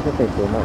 Pem kev no.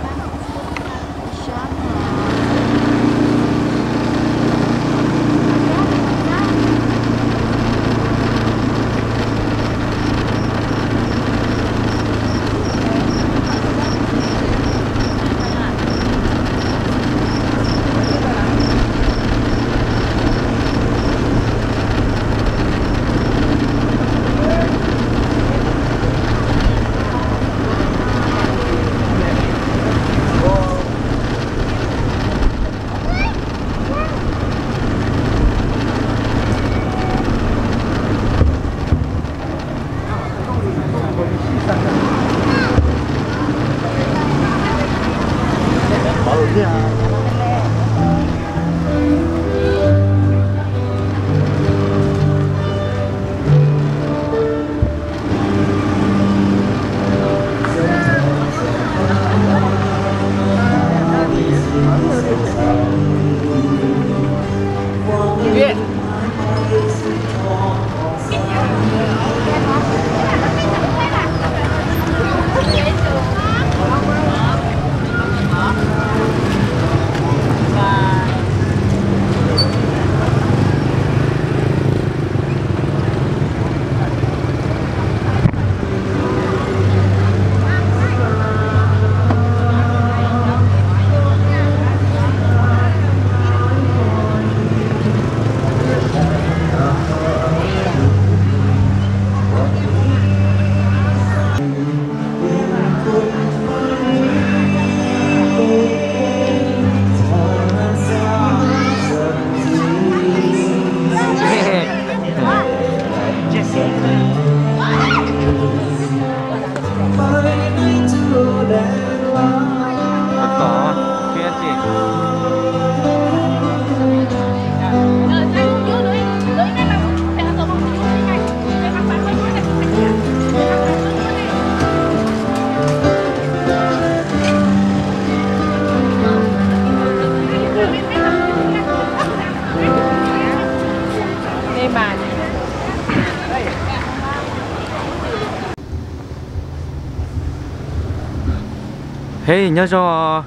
Hej, nyob zoo,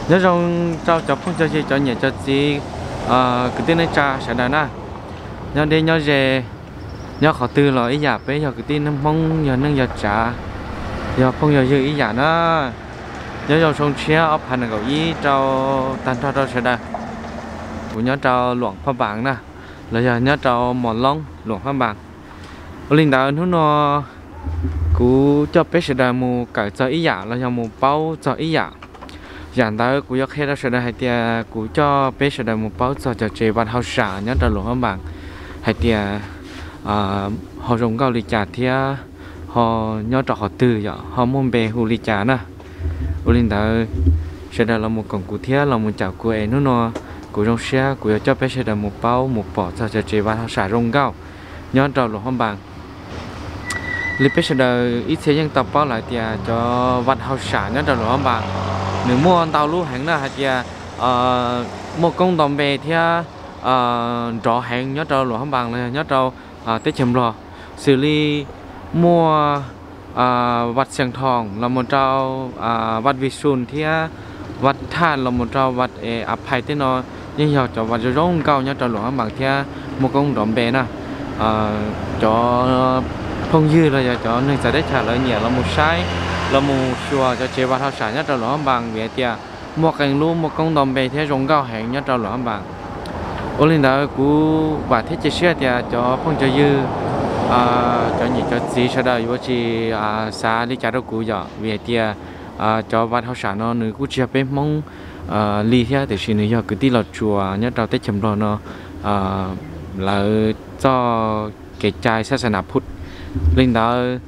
nyob zoo rau cov phooj cov ywg, cov niam cov txiv, kwv tij neej tsa sawv daws na. Nyob deb nyob ze, nyob qhov twg los ib yam, peb yog kwv tij neej Hmoob, yog neej yog tsav, yog phooj yog ywg ib yam na. Nyob zoo xyoo tshiab ob phav nees nkaum ib rau tag nrho rau sawv daws. Kuv nyob rau Luam Phaj Npas na, los yog nyob rau Mos Loob, Luam Phaj Npas. Ua li ntawd hnub no kuv coj peb sawv daws mus kawm txog ib yam los yog mus paub txog ib yam. Yam ntawd kuv yuav qhia rau sawv daws hais tias kuv coj peb sawv daws mus paub txog cov tsev vaj hauj sam nyob rau Luam Phaj Npas hais tias ho zoo nkauj li cas thiab ho nyob rau qhov twg, yog ho muaj npe hu li cas na. Ua li ntawd sawv daws los mus koom kuv thiab los mus caum kuv es hnub no kuv zoo siab kuv yuav coj peb sawv daws mus paub mus pom txog cov tsev vaj hauj sam zoo nkauj nyob rau Luam Phaj Npas. Li peb sawv daws ib txhia yeej tau paub lawm tias cov vaj hauj sam nyob rau Luam Phaj Npas nws muaj ntau lub heev na, hais tias muaj koob nto npe thiab nrov heev nyob rau Luam Phaj Npas los yog nyob rau teb chaws Nplog, xws li muaj Vaj Xias Thoos los mus rau Vaj Vij Xus thiab Vaj Thaj los mus rau Vaj A Phais tej no yeej yog cov vaj zoo zoo nkauj nyob rau Luam Phaj Npas thiab muaj koob nrov npe na. Cov phooj ywg los yog cov neeg txawv teb chaws lawv nyiam los mus saib, los mus xyuas cov tsev vaj hauj sam nyob rau Luam Phaj Npas vim hais tias muaj qee lub muaj koob nto npe thiab zoo nkauj heev nyob rau Luam Phaj Npas. Ua li ntawd kuv vam thiab cia siab tias cov phooj cov ywg, cov niam cov txiv sawv daws yuav tsis xav li cas rau kuv yom, vim hais tias cov vaj hauj sam no nws kuj tsis yog peb Hmoob li thiab, tiam sis nws yog kwv tij Los Tsuas nyob rau teb chaws Nplog no lawv txoj kev cai xab xa nas phut. Li ntawd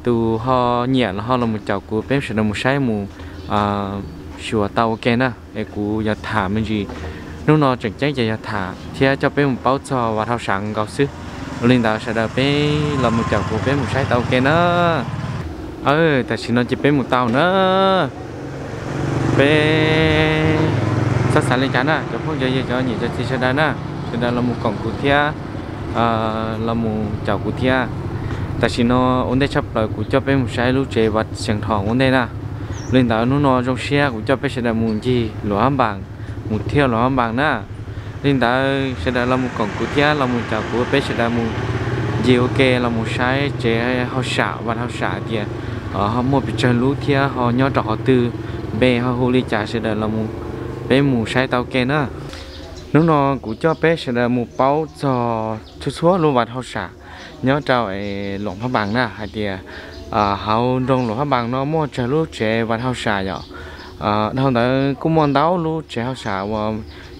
tus ho nyiam los ho los mus caum kuv, peb sawv daws mus saib mus xyuas tau ua ke na, es kuv yuav tham me ntsis. Hnub no tseem ceeb ces yog tham thiab coj peb mus paub txog vaj hauj sam nkaus xwb. Ua li ntawd sawv daws peb los mus caum kuv, peb mus saib tau ua ke na. Tam sim no ces peb mus tau na. Peb txhob xav li cas na, cov phooj cov ywg, cov niam cov txiv sawv daws na, sawv daws los mus koom kuv thiab los mus caum kuv thiab. Tam sim no ua ntej tshaj plaws kuv coj peb mus saib lub tsev Vaj Xias Thoos ua ntej na. Li ntawd hnub no zoo siab kuv coj peb sawv daws mus ncig Luam Hab Npaas, mus thiaj Luam Hab Npaas na. Li ntawd sawv daws los mus koom kuv thiab los mus caum kuv, peb sawv daws mus ncig ua ke, los mus saib tsev hauj sam, vaj hauj sam tias muaj pes tsawg lub thiab ho nyob rau qhov twg, npe ho hu li cas, sawv daws los mus, peb mus saib tau ke na. Hnub no kuv coj peb sawv daws mus paub txog txhua txhua lub vaj hauj sam nyob rau Luam Hab Npaas na, hais tias hauv nroog Luam Hab Npaas no muaj tsawg lub tsev vaj hauj sam yom. Dhau ntawd kuj muaj ntau lub tsev hauj sam uas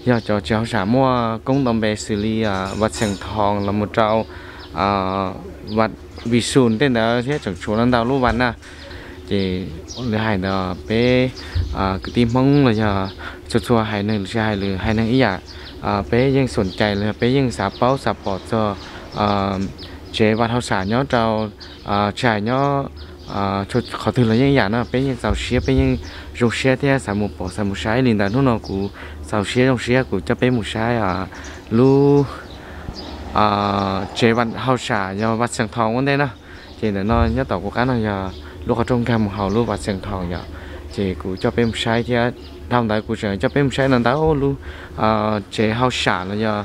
yog cov tsev hauj sam muaj koob nto npe xws li Vaj Xeem Thoos los mus rau Vaj Vim Xus tej ntawd thiab tseem tshuav ntau lub vaj na. Ces lawv hais ntawd peb kwv tij Hmoob los yog txhua txhua haiv neeg, lwm haiv neeg ib yam, peb yeej xoom cai los yog peb yeej xav paub xav pom txog tsev vaj hauj sam nyob rau, tsis hais nyob qhov twg los yeej ib yam no, peb yeej txaus siab, peb yeej zoo siab thiab xav mus pom xav mus saib. Li ntawd hnub no kuv txaus siab zoo siab kuv coj peb mus saib lub tsev vaj hauj sam yog Vaj Xeem Thoos ua ntej na. Ces ntawm no nyob tom kuv qab no yog lub qhov rooj nkag mus hauv lub Vaj Xeem Thoos yom. Ces kuv coj peb mus saib thiab, dhau ntawd kuv tseem coj peb mus saib ntau ntau lub tsev hauj sam los yog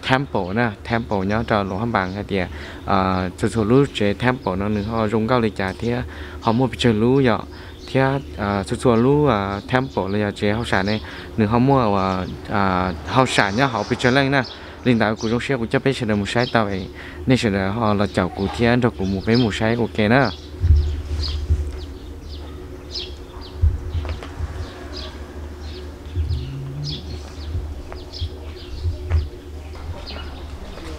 temple na, temple nyob rau Luam Hab Npaas hais tias txhua txhua lub tsev temple no nws ho zoo nkauj li cas thiab ho muaj pes tsawg lub yom. Thiab txhua txhua lub temple los yog tsev hauj sam ne, nws ho muaj hauj sam nyob hauv pes tsawg leej na. Li ntawd kuv zoo siab kuv coj peb sawv daws mus saib tau es nej sawv daws ho los caum kuv thiab nrog kuv mus, peb mus saib ua ke na.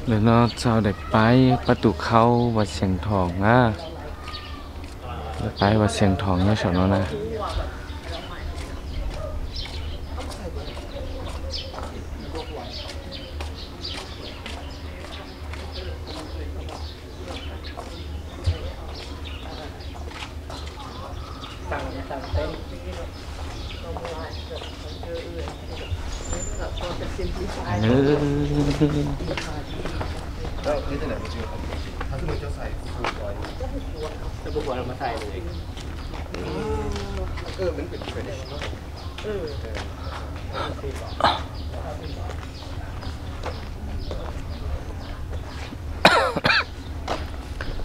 Ntawm no txog daim paib pab tus khaub Vaj Xeem Thoos na. Daim paib Vaj Xeem Thoos nyob saum no na.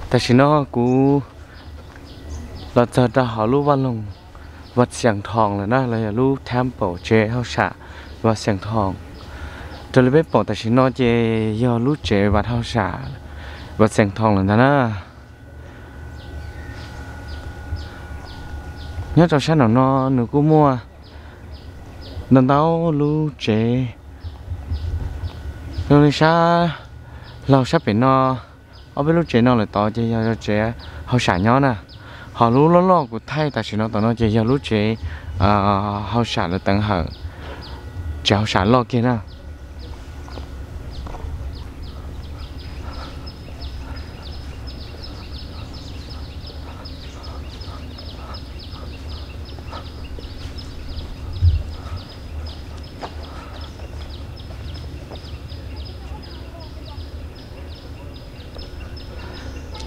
Tam sim no kuv los txog rau hauv lub vaj loog Vaj Xeem Thoos lawm na, los yog lub temple tsev hauj sam Vaj Xeem Thoos. Raws li peb pom tam sim no ces yog lub tsev vaj hauj sam Vaj Xeem Thoos lawm ntag na. Nyob rau sab nraum no nws kuj muaj ntau ntau lub tsev. Zoo li sab laug sab pem no, ob peb lub tsev no lawm tod ces yog tsev hauj sam nyob na. Ho lub loj loj kuv thaij tam sim no tom no ces yog lub tsev hauj sam lawv teev hawm, tsev hauj sam loj kiag na.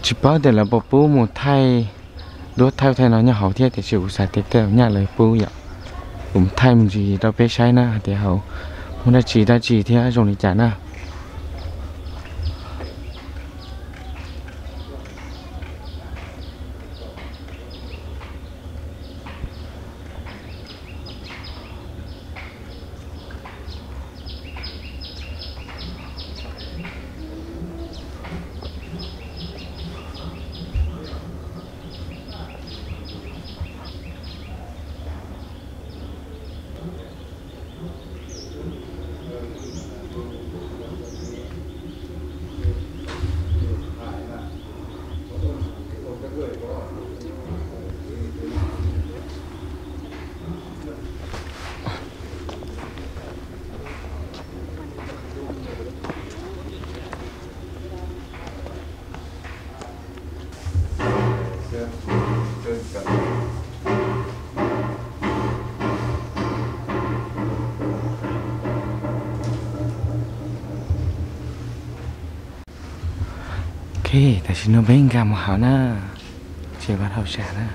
Tsis paub tias lawv puas pub mus thaij duab thaij ub thaij no nyob hauv thiab, tiam sis kuv xav tias tej nyaj lawv pub yom. Kuv mus thaij me ntsis rau peb saib na hais tias hauv muaj dab tsi dab tsi thiab zoo li cas na. Ok, tam sim no peb nkag mus hauv na, tsev vaj hauj sam na.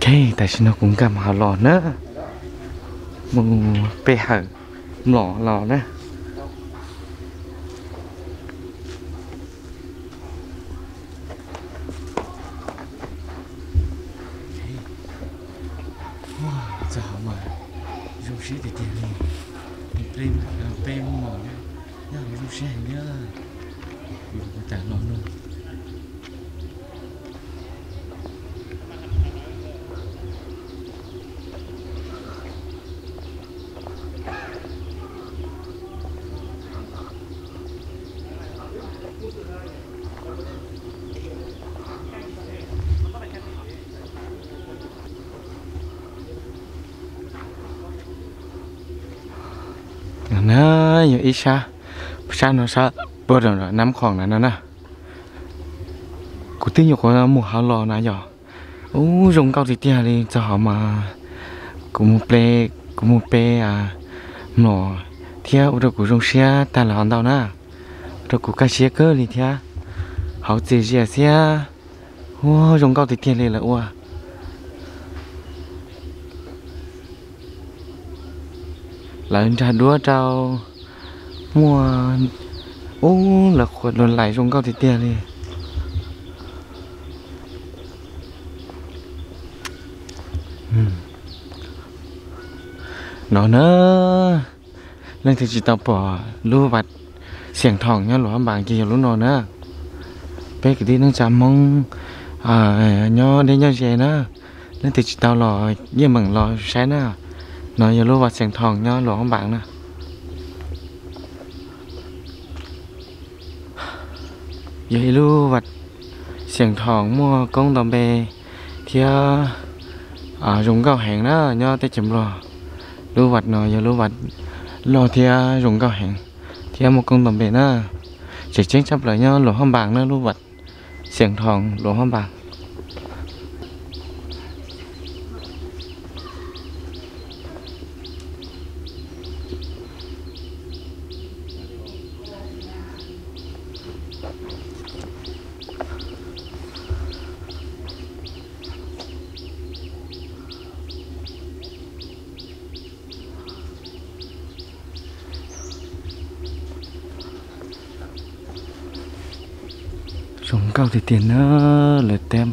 Ok, tam sim no kuv nkag mus hauv los na, mus pe hawm mlom los na. Txog hauv mas zoo siab tiag tiag li, pe mlom na, nyob zoo siab heev thiab. Kuv tawm los no. Na, yog ib sab, sab no sab puag nram Nab Khoom na no na. Kuv twb nyuam qhuav mus hauv los na yog. Ub, zoo nkauj tiag tiag li, txog hauv mas kuv mus pe, kuv mus pe mlom thiab ua rau kuv zoo siab tag lawm hov ntau na. Ua rau kuv kaj siab kawg li thiab. Hauv txias zias xiab, ua zoo nkauj tiag tiag li lawv ua. Lawv nrag duab rau, muaj, ub, lawv qhuav luag lais zoo nkauj tiag tiag li. No na, leej twg tsis tau pom lub vaj Xeem Thoom nyob Luam Phab Npaas ces yog lub no na. Peb kwv tij neej tsa Hmoob nyob deb nyob ze na, leej twg tsis tau los yeej meem los saib na. No yog lub vaj Xeem Thoom nyob Luam Phab Npaas na. Yog ib lub vaj Xeem Thoom muaj koob nto npe thiab zoo nkauj heev na nyob teb chaws Nplog. Lub vaj no yog lub vaj loj thiab zoo nkauj heev thiab muaj koob nto npe na. Tseem ceeb tshaj plaws nyob Luam Phab Npaas na, lub vaj Xeem Thoom Luam Phab Npaas. Zoo nkauj tiag tiag na, lawv teb. Tam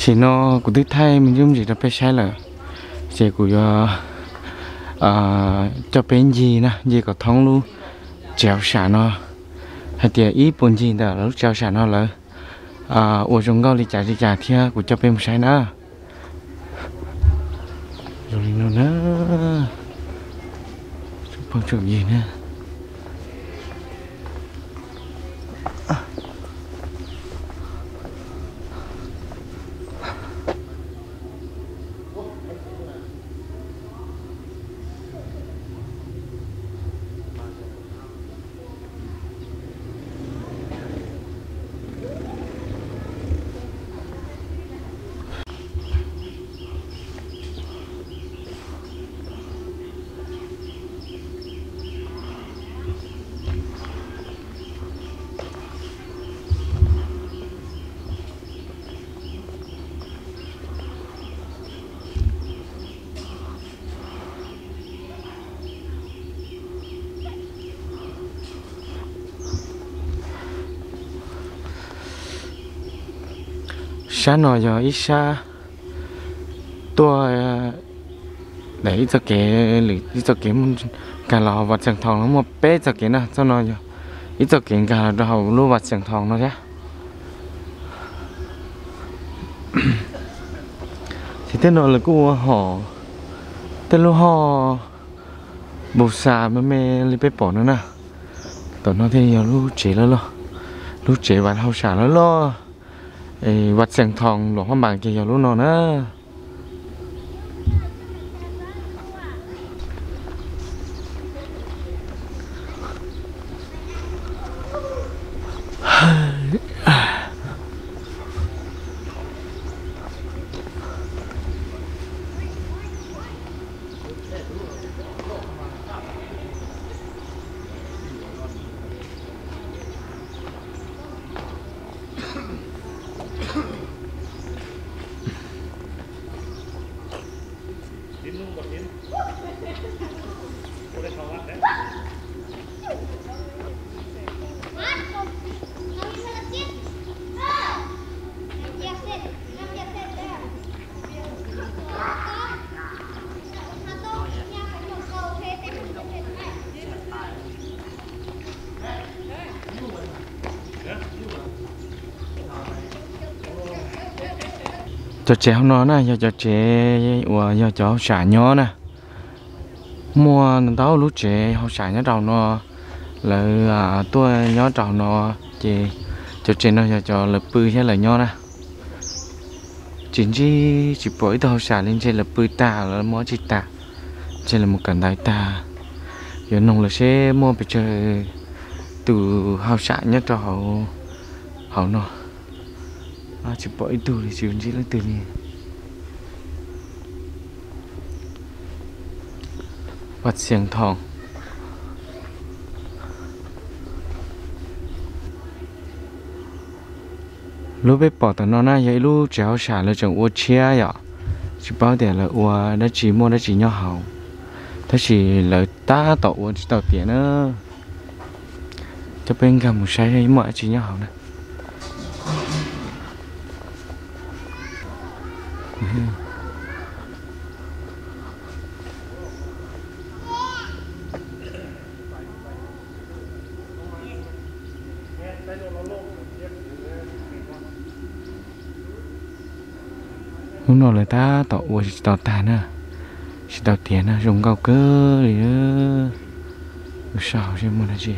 sim no kuv twb thaij me ntsis me ntsis rau peb saib lawm, ces kuv yuav coj peb ncig na, ncig kom thoob lub tsev hauj sam no, hais tias ib puag ncig ntawm lub tsev hauj sam no lawv ua zoo nkauj li cas li cas thiab kuv coj peb mus saib na. Zoo li no na, phooj ywg na. Sab no yog ib sab tuaj daim ib txoj kev, lwm ib txoj kev nkag los Vaj Xeem Thoom no muaj peb txoj kev na. Txoj no yog ib txoj kev nkag los rau hauv lub Vaj Xeem Thoom no thiab. Ces tej no lawv kuj ua hom, tej lub hoj npau xas me me li peb pom no na. Tom no thiaj yog lub tsev loj loj, lub tsev Vaj Hauj Sam loj loj. Vaj Xees Thoos Luam Phab Npas ces yog lub no na. Cov tsev hauv no na yog cov tsev uas yog cov hauj sam nyob na. Muaj ntau lub tsev hauj sam nyob rau no, lawv tuaj nyob rau no, ces cov tsev no yog cov lawv pw thiab lawv nyob na. Tsis ntsib tsis pom ib tug hauj sam li, ntshe lawv pw tag lawv muab tsis tas, ntshe lawv mus kawm ntawv tag. Yuav nug lawv seb muaj pes tsawg tus hauj sam nyob rau hauv no. Tsis pom ib tug li, tsis ntsib leej twg li. Vaj Xees Thoos. Lub peb pom tom no na yog ib lub tsev hauj sam lawv tseem ua tshiab yom. Tsis paub tias lawv ua dab tsi, muaj dab tsi nyob hauv, tab sis lawv tab tom ua tsis tau tiav na. Coj peb nkag mus saib muaj dab tsi nyob hauv na. Hnub no lawv tab tom ua tsis tau tag na, tsis tau tiav na, zoo nkauj kawg li. Mus saib hauv seb muaj dab tsi.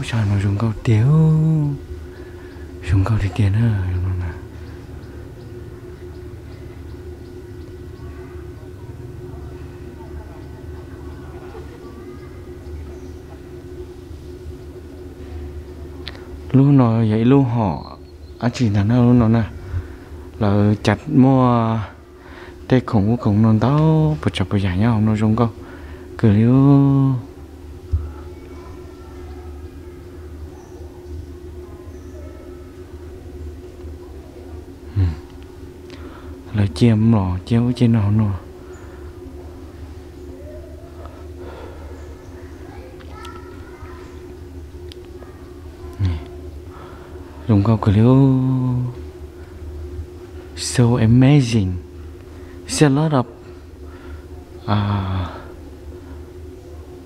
Sab no zoo nkauj tiag, zoo nkauj tiag tiag na. Lub no yog ib lub hom dab tsi ntag na, lub no na, lawv cav muaj tej khoom ub khoom no ntau puas tsav puas yam nyob hauv no, zoo nkauj kawg li. Lawv cia mlom cia ub cia no hauv no. Zoo nkauj kawg li. So amazing. See a lot of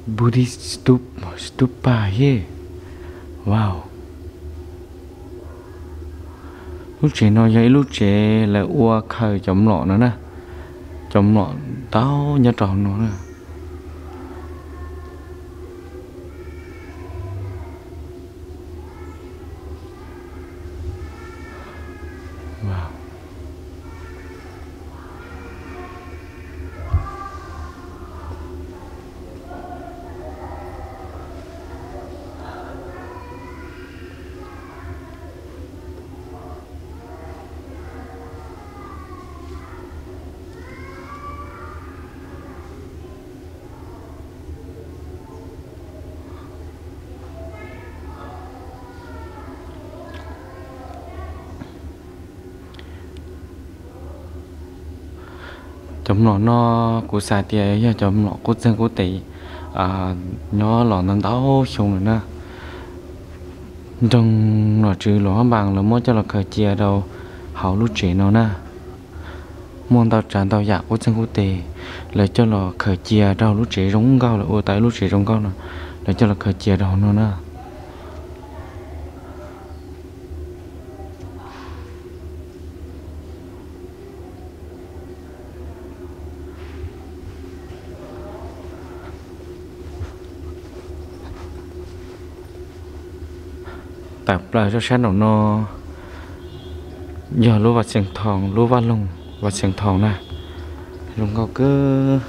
Buddhist stupa here. Wow. Lub tsev no yog ib lub tsev lawv ua khaws cov mlom no na. Cov mlom ntau nyob rau hauv no na. Cov mlom no kuv xav tias yog cov mlom qub txeeg qub tes nyob los ntau ntau xyoo lawm na. Nroog nom tswv Luam Phab Npas lawv muab coj los khaws cia rau hauv lub tsev no na. Muaj ntau tsav ntau yam qub txeeg qub tes, lawv coj los khaws cia rau lub tsev zoo nkauj, lawv ua tau ib lub tsev zoo nkauj no, lawv coj los khaws cia rau hauv no na. Tawm plaws rau sab nraum no yog lub vaj xeev thoos, lub vaj loog vaj xeev thoos na, zoo nkauj kawg.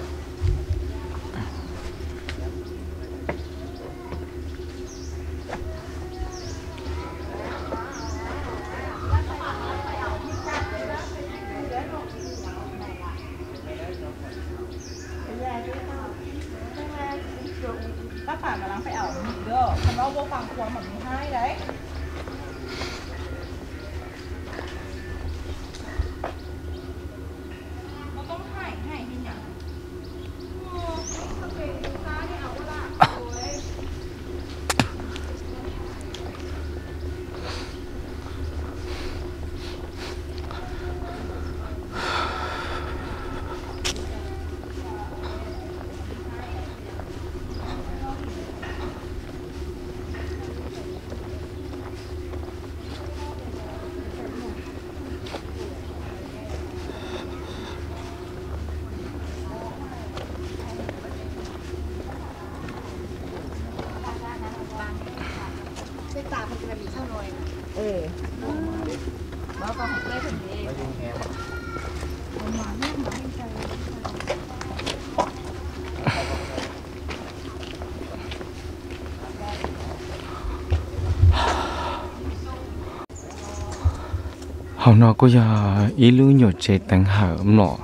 Hauv no kuj yog ib lub nyuam tsev teev hawm mlom,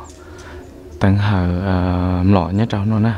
teev hawm mlom nyob rau hauv no na.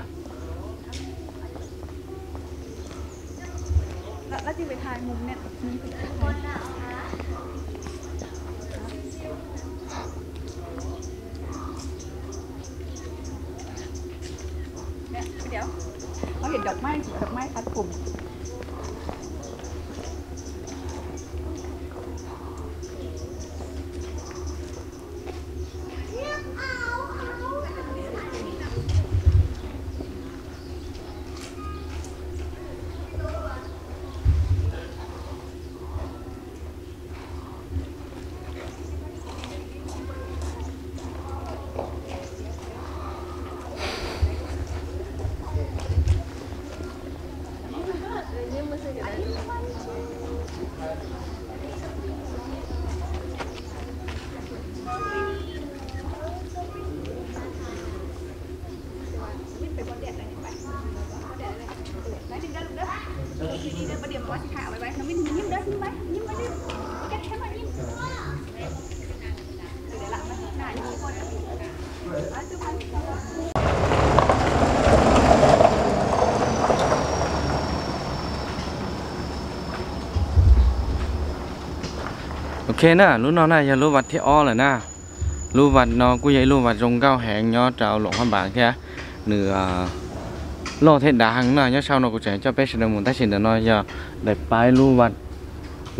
Ok na, lub no na yog lub vaj thib ob lawm na. Lub vaj no kuj yog ib lub vaj zoo nkauj heev nyob rau Luam Phaj Npas thiab. Nws loj thiab dav heev na. Nyob saum no kuv tseem coj peb sawv daws mus tab sis ntawm no yog daim pab lub vaj,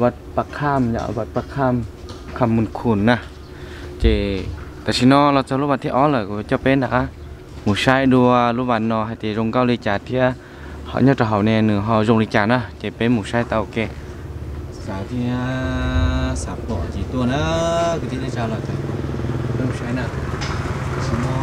vaj Paj Kham, vaj Paj Kham, Kham Mun Khun na. Ces tam sim no los txog lub vaj thib ob lawm, kuv coj peb nrog mus saib dua lub vaj no hais tias zoo nkauj li cas thiab nyob rau hauv ne nws ho zoo li cas na, ces peb mus saib tau ua ke. Xav thiab xav pom ces tuaj na, kwv tij neej tsa los peb mus saib na. Tam sim no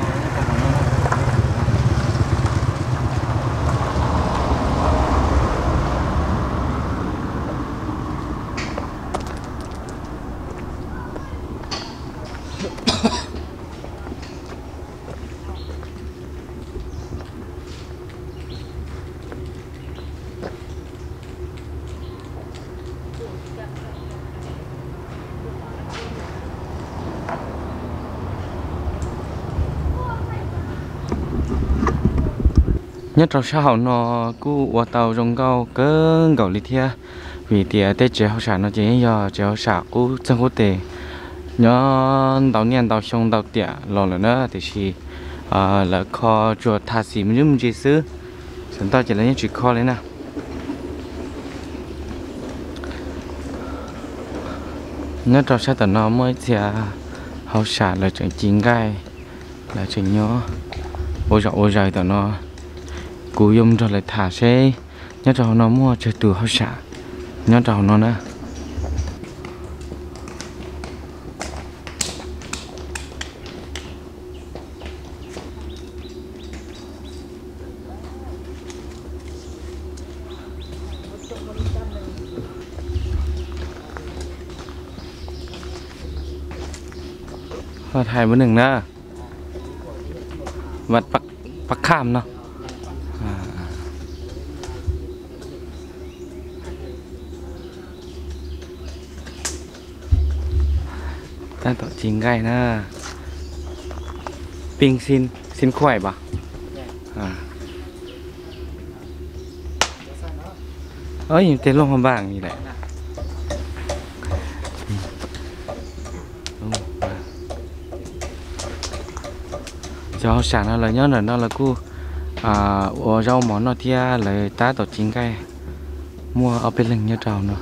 Nyob rau sab hauv no kuj ua tau zoo nkauj kawg nkaus li thiab, vim tias tej tsev hauj sam no ces yeej yog tsev hauj sam qub txeeg qub tes nyob ntau niaj ntau xyoo ntau tiam los lawm na, tiam sis lawv kho tsuas tha xis me ntsis me ntsis xwb, xav ntau ces lawv yeej tsis kho li na. Nyob rau sab tom no muaj ib txhia hauj sam lawv tseem ci nqaij, lawv tseem nyob ua zom ua zaws tom no. Kuv yuav mus nrog lawv tham seb nyob rau hauv no muaj tsawg tus hauj sam nyob rau hauv no na. Hais npaum neeg na, vaj Pab Kham no. Tab tom ci nqaij na. Pin xin, xin khuaij pas? Tej looj hauv npaj li lawm. Cov hauj sam no lawv nyob ntawm no lawv kuj ua zaub mov noj thiab lawv tab tom ci nqaij. Muaj ob peb leeg nyob rau no.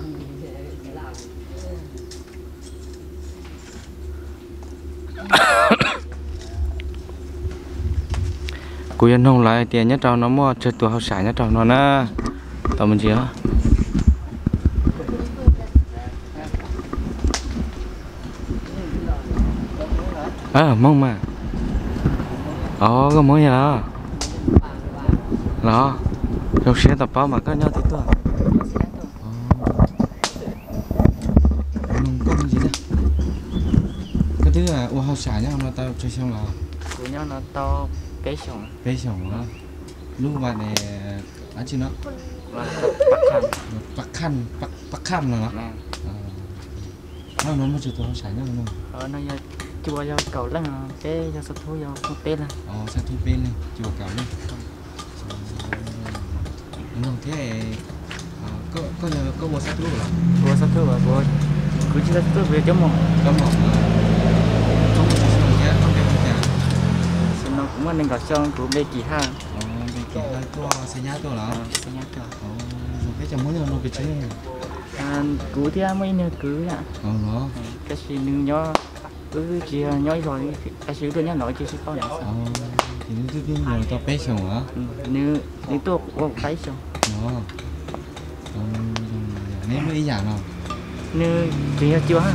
Kuv yuav noog lawv tias nyob rau no muaj tsawg tus hauj sam nyob rau no na. Tau me ntsis. Hmoob mas. Os, koj Hmoob yog los? Los, zoo siab tau paub mas koj nyob twg tuaj? Koj twb ua hauj sam nyob no tau tsawg xyoo los? Kuv nyob no tau peb xyoos. Peb xyoos los? Lub vas ne, dab tsi no? Pab Kham no los? No muaj tsawg tus hauj sam nyob no? No yog cua yog kaum leej, peb yog xab thub yog peb leeg. Xab thub peb leeg, cua kaum leej. Noog thiab, koj ua xab thub los? Kuv ua xab thub, kuv tsis xab thub, kuv yog coob mos. Coob mos. Koj muaj tsawg xyoo thiab koj npe hu cas? Xyoo no kuv muaj nees nkaum xyoo, kuv npe Kim Haj. Npe Kim Haj tuaj Xais Nyab tuaj los? Xais Nyab tuaj. Zoo peb cov Hmoob nyob no pes tsawg leej? Kuv thiab muaj ib niag kwv na. Tab sis nws nyob, wb tsis yog nyob ib zos, tab sis wb tuaj nyob no wb cia li sib paub na. Ces nws twb tuaj mus tau peb xyoos los? Nws tuaj ua kuv qab ib xyoos. Neb muaj ib yam no? Nws tseem yog cua.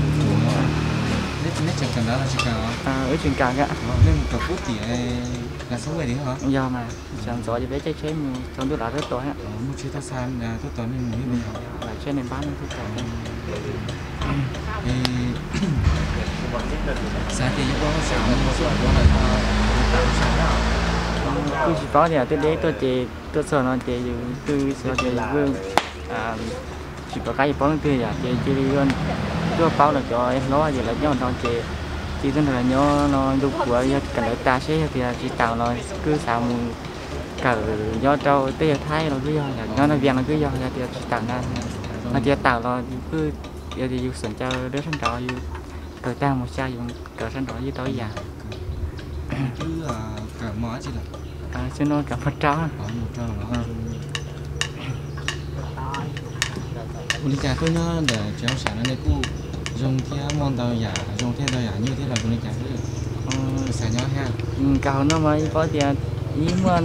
Neb tseem kawm ntawv los tsis kawm? Wb tseem kawm. Nej mus kawm pub tiam Las Xab Vaj li hos? Yog mas, sawv ntxov ces peb caij tsheb mus tsaus ntuj los tuaj tos. Muaj tsheb tuaj xa tuaj tos nej mus thiab? Tsheb ne npab nej tuaj tos. Xav tias yuav ua hauj sam no mus xyuas puav lawm, kuj tsis paub tias twb deb tuaj ces tuaj txog no ces yus twb xav tias yus tsis pom qab yuav paub leej twg yom, ces cia li tuaj paub lawv cov hlob ces lawv nyob no ces cia li tuaj nrog lawv nyob no ntu puav yog kawm ntawv tas seb yog tias tsis tau los kuj xav mus kawm nyob rau tej yog Thaib los kuj yog, nyob Naj Vias los kuj yog, yog tias tsis tau na, hos tias tau los kuj yog tias yus xeem caw dab sab nraud yus kawm tag mus xya yus kawm sab nraud yeej tau ib yam. Xyoo no kawm mos rau. Ua li cas tuaj nyob ntawm tsev hauj sam no nej kuj zoo thiab muaj ntau yam zoo thiab ntau yam nyuaj thiab los ua li cas xwb? Xav nyob thiab. Kawm hauv no mas paub tias ib muaj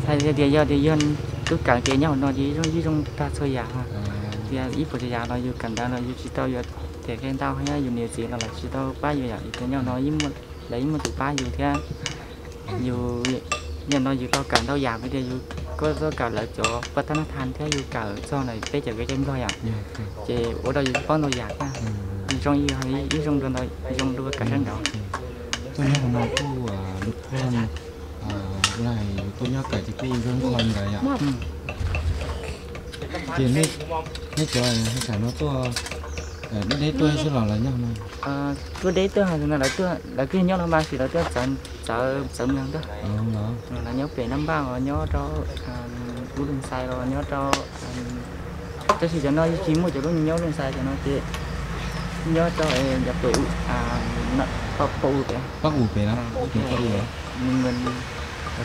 hais tias yog tias yog tub kawm ces nyob hauv no ces ib zoo tag txhua yam. Tias ib puas tsav yam los yus kawm ntawv los yus tsis tau yuav them kev ntau thiab yus niam txiv los lawv tsis tau pab yus yom, yus tias nyob no lawv ib muaj tus pab yus thiab. Yus, yam no yus tau kawm ntau yam vim tias yus kuj tau kawm lawv cov pab thab nab thas thiab yus kawm txog ntawm peb cov kev cai Nplog yom, ces ua rau yus paub ntau yam thiab. Zoo ib zoo dua ntau, zoo dua kawm sab nraud. Tuaj nyob hauv no kuj lub qhov, ua li yus tuaj nyob kawm ces kuj zoo qhov ntawd yom. Ces nej cov hauj sam no tuaj deb deb tuaj xwb los lawv nyob no? Tuaj deb tuaj, lawv kuj nyob no mas tab sis lawv tuaj txawv mus tuaj. Lawv nyob pem Naj Npaj los nyob rau Ub Lug Xais los nyob rau, tab sis cov no yeej tsis muaj cov lub nyob Lug Xais cov no ces nyob rau cov pem, Pab Us pem, Pab Us pem,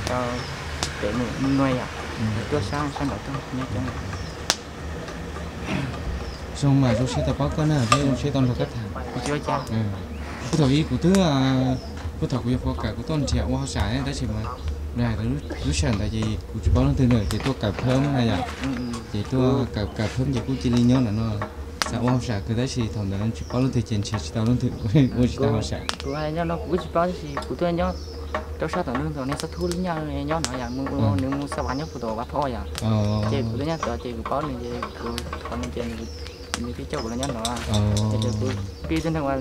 rau pem Nuj Nuai yom, tuaj sab sab nraud tuaj nyob coob. Zoo mas zoo siab tau paub koj na thiab zoo siab tau nrog koj tham. Puag thaum ub kuv twb, puag thaum kuv yog puag kawm kuv tuaj nrhiav ua hauj sam tab sis mas lawv hais lub sij hawm ntawd ces kuv tsis paub leej twg na ces tuaj kawm phab na yom. Ces tuaj kawm kawm phab ces kuj cia li nyob ntawm no. Xav ua hauj sam kawg tab sis thaum ntawd tsis paub leej twg ces nrhiav tsis tau leej twg ua tsis tau hauj sam. Kuv hais nyob no kuv tsis paub tab sis kuv tuaj nyob rau sab tom ntug ntawm nej Xab Thub lub nyaj nyob no yom, nws mus xa vas nyob puag tom Vaj Phob yom. Ces kuv tuaj nyob tod ces kuv paub nws ces kuv thov nws ces nws nws thiaj coj kuv los nyob no. Ces kuv pib tib neeg ua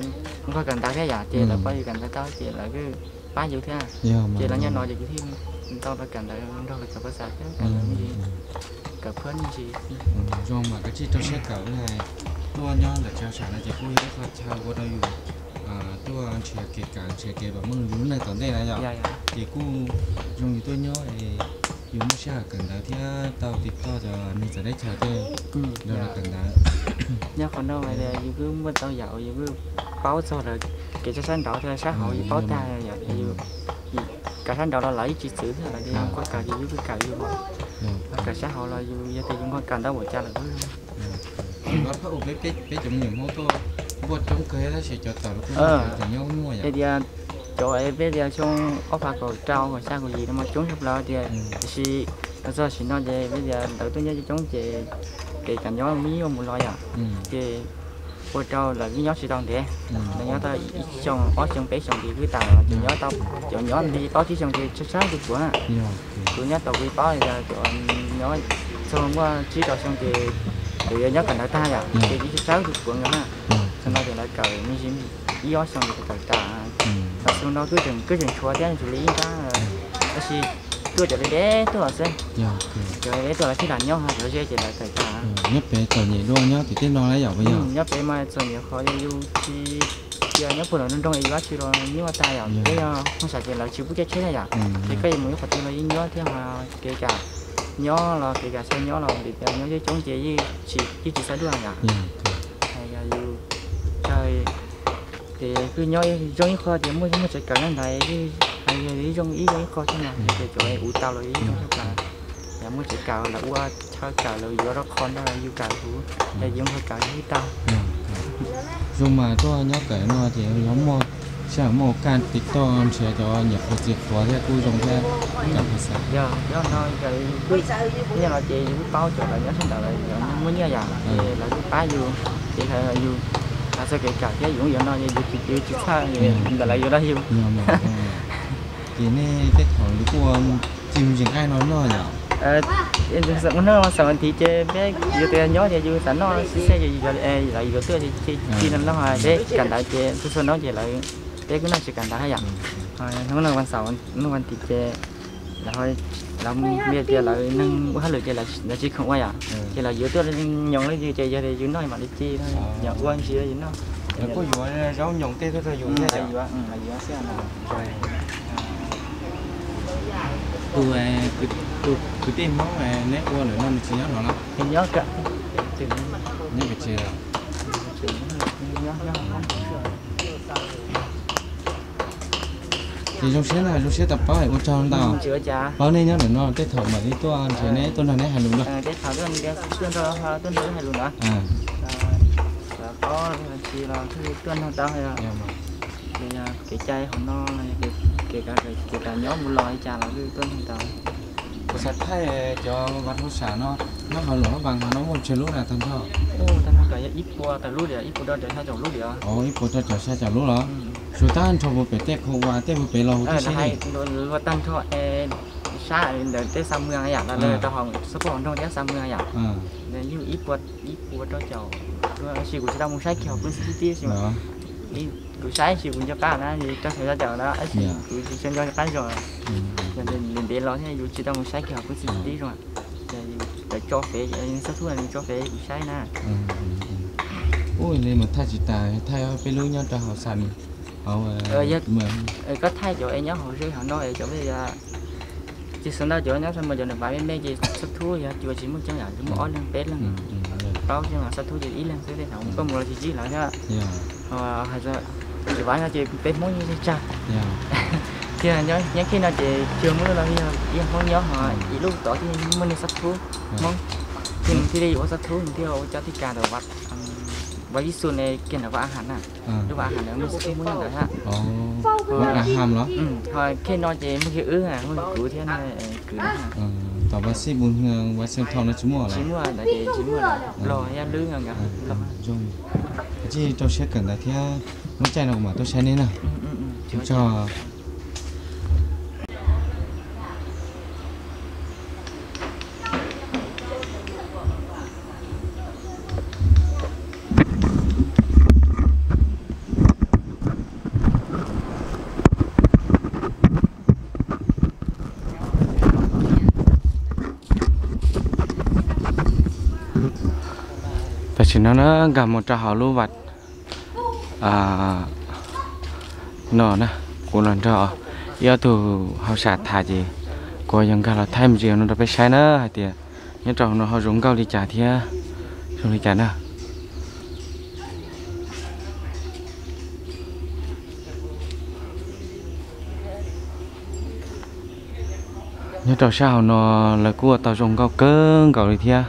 nqog kawm ntawv thiab yom, ces lawv pab yus kawm ntawv tau ces lawv kuj pab yus thiab. Ces los nyob no ces kuv thiaj tau los kawm ntawv nrog lawv kawm phas xas thiab kawm ntawv me ntsis, kawm phab me ntsis. Zoo mas koj tsis rau siab kawm li, tuaj nyob ntawm teb chaws no ces kuj yog ib qho chaw ua rau yus tuaj nrhiav kev kawm nrhiav kev pab meej yus lub neej tom ntej na yom. Ces kuj zoo yus tuaj nyob es yus muaj sij hawm kawm ntawv thiab tau tiv toj cov neeg txawv teb chaws tej los kawm ntawv. Nyob qhov no mas yus kuj muaj tau yam uas yus kuj paub txog lawv kev sab sab nraud thiab sab hauv yus paub tag yom. Yus kawm sab nraud los lawv yeej tsis txwv thiab, lawv tias yog kawm ces yus kuj kawm yus, kawm sab hauv los yus yog tias yus npog kawm ntawv npaum cas lawm kuj zoo. Peb cov me nyuam Hmoob tuaj npuaj coob kawg tab sis cov tawm los kuj nyob muaj yom. Tias cov peb tias xyoo ob phav kaum rau kaum xya kaum yim no mas coob tshaj plaws tias, tiam sis los txog sim no ces peb tias lawv tuaj nyob coob coob ces kev kawm nyob me nyuaj mus los yom. Ces ua rau lawv kuj nyob tsis tau ntev, lawv nyob tau ib xyoos ob xyoos peb xyoos ces kuj tas lawm, ces nyob tau cov nyob ntev plaub tsib xyoos ces tsawg tsawg tus puav na. Kuv nyob tau kuv paub tias cov nyob txog muaj tsib rau xyoo ces kuv yuav nyob kawm ntawv tag yom, ces kuj tsawg tsawg tus puav nkaus na. Txog no ces lawv kawm me ntsis ib ob xyoos ces lawv kawm tas. Tam sim no kuj tseem kuj tseem tshuav thiab, tshuav li ib nrab, tab sis tuaj cov deb deb tuaj xwb. Cov deb deb tuaj lawv thiaj lam nyob, cov ze ces lawv kawm tas. Nyob pem txom nyem dua nyob tim tej no na yom. Nyob pem mas txom nyem qhov yus tsis, yus nyob puag nram nroog nroog es yus dab tsi los nyuaj tag yom, peb yog Hmoob Sam ces lawv tsis pub caij tsheb na yom, ces koj yuav mus ib qhov twg los yeej nyuaj thiab, kev kawm nyob los kev kawm xyov nyob los vim tias nyob coob coob ces yeej tsis, yeej tsis xav dua yom. Yus ces kuj nyob zoo ib qho ces muaj, muaj tsev kawm nyob ntawd, zoo ib, zoo ib qho thiab no ces cov ua tau los yeej zoo tshaj plaws. Yog muaj tsev kawm lawv ua chaw kawm lawv yuav rau qhov no yus kawm huv, yus npog kawm yeej tau. Zoo mas tuaj nyob kawm no ces yog muaj sij hawm muaj kaj tiv toj nrhiav cov nyuam qhuav txiv qhuav thiab kuj zoo thiab. Yog, yog no, nyob no ces yus kuj paub cov lawv nyob sab ntawd lawv muaj nyiaj yom, ces lawv kuj pab yus, ces yus hais txog kev kawm thiab yus yuav no ces yus tsis txhawj, ntawm lawv yuav rau yus. Ces nej tej thaum yus kuj ua txij mus ntsis nqaij no noj yom? Ua noj xaum thiv ces peb yus tias nyob ces yus xav noj xwb xwb ces lawv yuav tuaj ces ci no noj, peb kawm ntawv ces txhua txhua hnub ces lawv, peb kuj noj tsis kawm ntawv yom. Hnub no xaum, hnub vas thiv ces lawv, lawv tias lawv neeg ua hauj lwm ces lawv tsis khoom ua yom, ces lawv yuav tuaj nyoos li yus ces yog tias yus noj mam li ci, nyoos ua ntsis yus noj. Lawv kuj yuav zaub nyoos tej tuaj rau yus thiab yom? Yuav, lawv yuav xwb. Tus, tus kwv tij Hmoob neb ua lawm no nws tsis nyob no los? Nyob pem tsev los? Ces zoo siab na, zoo siab tau paub ua tsaug ntau. Paub nej nyob ntawm no tej thaum mam li tuaj nrhiav neb, tuaj nrog neb hais lus na. Tej thaum tuaj nrog, tuaj nrog hais lus na. Paub tsis los tuaj nrog tau. Kev cai hauv no, kev, kev kawm nyob mus los li cas los tuaj nrog tau. Kuv xav thaij cov vas hauv sam no, nyob hauv Luam Phab Npas no muaj tsawg lub na tag nrho? Tag nrho yog ib puas tawm lub li, ib puas rau caum xya caum lub li. Ib puas rau caum xya caum lub los? Suav tag nrho puas pem tej khoo ua tej puas pem los huv tib si li? Luag tag nrho sab ntawm tej xa mws yam los rau hauv xab phob hauv nroog thiab xa mws yam. Yeej ib puas, ib puas rau caum, tab sis kuv tsis tau mus saib kiag hauv pw xwb tib si. Kuv saib sis kuv nco qab na, rau xya caum na, tab sis kuv tsis nco qab zoo. Ntev ntev los thiab yus tsis tau mus saib kiag hauv pw xwb tib zoo. Lawv tso fev, xab thub nws tso fev kuv saib na. Ub, li mus thaij tsis tas, thaij peb lub nyob rau hauv xam, hauv. Koj thaij cov es nyob hauv ze hauv no es cov peb, tsis xav ntau cov nyob xa mws cov nws pav me me ces xab thub yog cua tsis muaj coob yam, muaj ob leeg peb leeg. Paub tsis mas xab thub ces ib leeg xwb tej thaum koj mus los tsis ntsib lawv thiab. Hais tsis paub no ces peb Hmoob yeej tsawg tsawg. Thiab nyob khej no ces tsuas muaj lub no yog ib Hmoob nyob ho ib lub tod thiaj muaj niag xab thub Hmoob. Thiaj nws thiaj li ua xab thub, nws thiaj ua cov tij kas ntawm Vaj Viv Xus ne kiag ntawm Vaj A Ham na. Lub Vaj A Ham ntawd muaj xab thub Hmoob nyob ntawd thiab. Vaj A Ham los? Ho khej no ces muaj kiag wb, muaj kiag kuv thiab kwv na. Tom Vaj Xij Mus Hwm, Vaj Xeem Thom no tsis muaj los? Tsis muaj, ntawd ces tsis muaj lawm, Nplog thiab Lwb nkawd. Zoo, koj tsij rau siab kawm ntawv thiab, muaj caij no kuv mam tuaj saib nej na. Ua tsaug. Tam sim no na nkag mus rau hauv lub vaj no na, kuv los nrog ib ob tug hauj sam tham ces kuv yuav nkag los thaij me ntsis no rau peb saib na hais tias nyob rau hauv no ho zoo nkauj li cas thiab zoo li cas na. Nyob rau sab hauv no lawv kuj ua tau zoo nkauj kawg nkaus li thiab.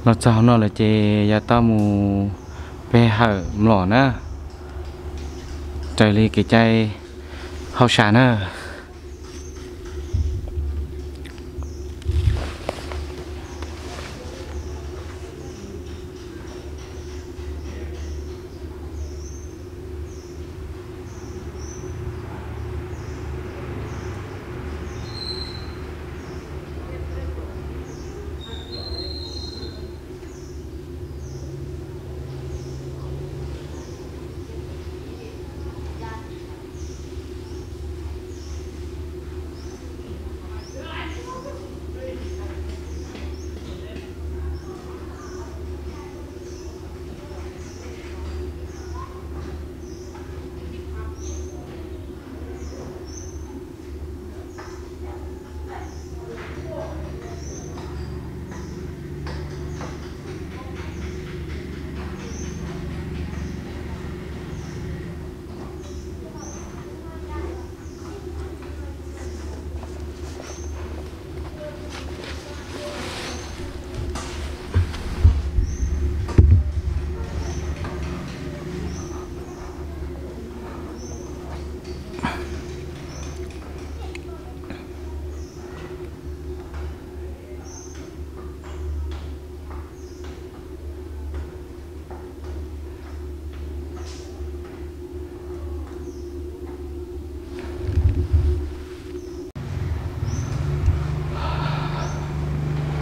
Los txog hauv no lawm ces yuav tau mus pe hawm mlom na, raws li kev cai hauj sam na.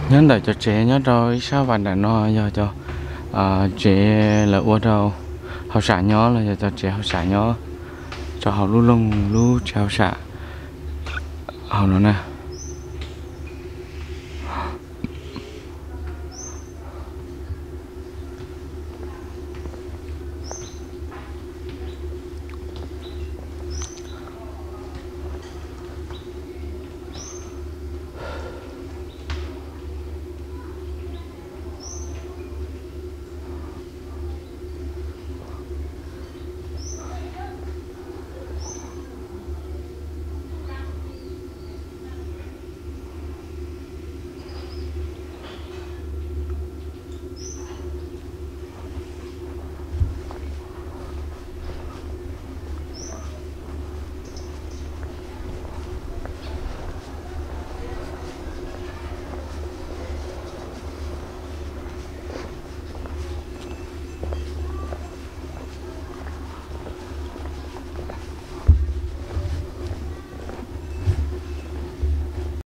Nyob ntawm cov tsev nyob rau ib sab vas ntawm no yog cov tsev lawv ua rau hauj sam nyob los yog cov tsev hauj sam nyob rau hauv lub loog lub tsev hauj sam hauv no na.